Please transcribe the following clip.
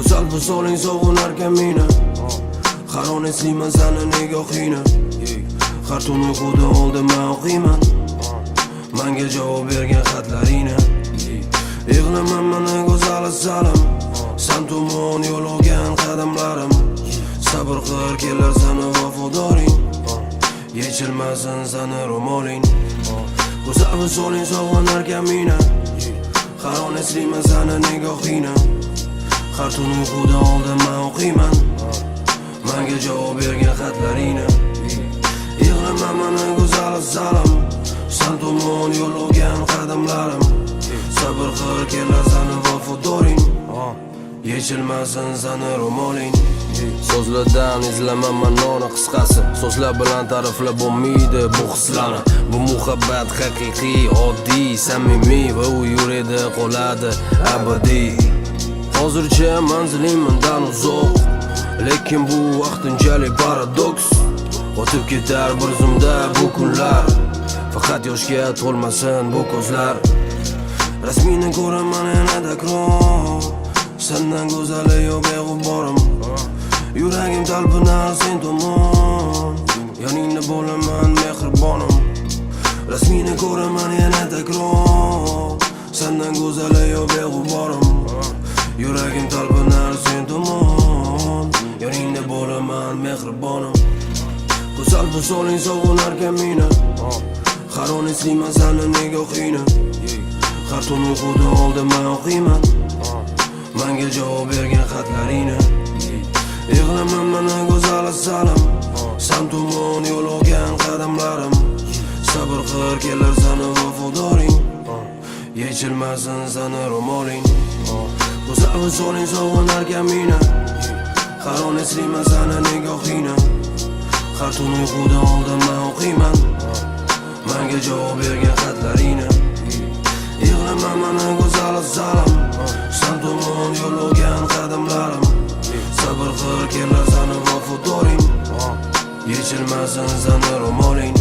Go'zal visoling sog'inarkan meni. Har on eslayman sani nigohingni. Har tun uyqudan oldin man o'qiyman manga javob bergan xatlaringni. Yig'lama mani, go'zal asalim. San tomon yo'l olgan qadamlarim. Sabr qil, kelar sani vafodoring. Yechilmasin sani ro'moling. Go'zal visoling sog'inarkan meni. Har on eslayman sani nigohingni. Har tun uyqudan oldin man o'qiyman manga javob bergan xatlaringni. Yig'lama mani, go'zal asalim. San tomon yo'l olgan qadamlarim. Sabr qil, kelar sani vafodoring. Yechilmasin sani ro'moling. So'zlardan izlama ma'noni, qisqasi, so'zlar bilan ta'riflab bo'lmaydi bu hislarni. Bu muhabbat haqiqiy, oddiy, samimiy va u yurakda qoladi abadiy. Hozircha manziling mendan uzoq, lekin bu vaqtinchalik paradoks. O'tib ketar bir zumda bu kunlar. Faqat yoshga to'lmasin bu ko'zlar. Rasmingni ko'raman yana takror. Sendan go'zali yo'q beg'uborim. Yuragim talpinar sen tomon. Yoningda bo'laman, mehribonim. Rasmingni ko'raman yana takror. Sendan go'zali yo'q beg'uborim. Yuragim talpinar sen tomon. Yoningda bo'laman, mehribonim. Go'zal visoling sog'inarkan meni. Har on eslayman sani nigohingni. Har tun uyqudan oldin man o'qiyman manga javob bergan xatlaringni. Yig'lama mani, go'zal asalim. San tomon yo'l olgan qadamlarim. Sabr qil, kelar sani vafodoring. Yechilmasin sani ro'moling. Go'zal visoling sog'inarkan meni. Har on eslayman sani nigohingni. Har tun uyqudan oldin man o'qiyman manga javob bergan xatlaringni. Yig'lama mani, go'zal asalim. San tomon yo'l olgan qadamlarim. Sabr qil, kelar sani vafodoring. Yechilmasin sani ro'moling.